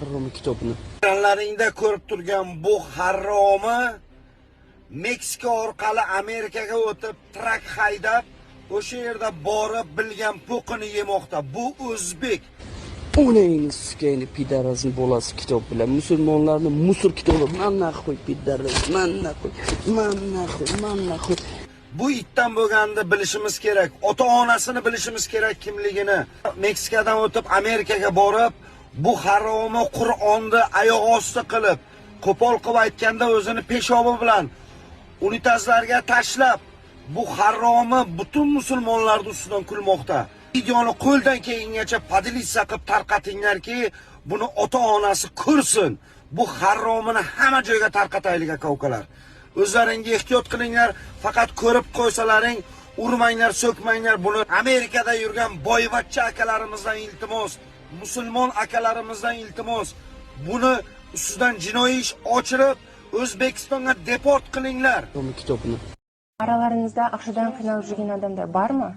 Harrom kitobini. Ekranlaringda ko'rib turgan bu harromi Meksika orqali Amerikaga o'tib, truck haydab, o'sha yerda borib bilgan po'qini yemoqda. Bu o'zbek. Onangni sukayni, пидарас ni bolasi kitob bilan musulmonlarni мусор kitobi. Man нахуй, пидарас, man нахуй, man нахуй, man нахуй. Bu itdan bo'lganini bilishimiz kerak. Ota-onasini bilishimiz kerak kimligini. Meksikadan o'tib Amerikaga borib, bu haromi Qur'onni oyoq osti qilib, qo'pol qilib aytganda, o'zini peshobi bilan unitazlarga tashlab, bu haromi butun musulmonlarni ustidan kulmoqda. Videoni qo'ldan kelgangacha поделиться qilib tarqatinglarki, buni ota-onasi ko'rsin. Bu haromini hamma joyga tarqataylik, aka-ukalar. O'zlaringga ehtiyot qilinglar, faqat ko'rib qo'ysalaring urmanglar, so'kmanglar buni. Amerikada yurgan boyvachcha akalarimizdan iltimos, musulmon akalarimizdan iltimos. Buni ustidan jinoiy ish ochirib, O'zbekistonga deport qilinglar. Kitobini. Араларыңызда ақшадан қиналып жүрген адамдар бар ма?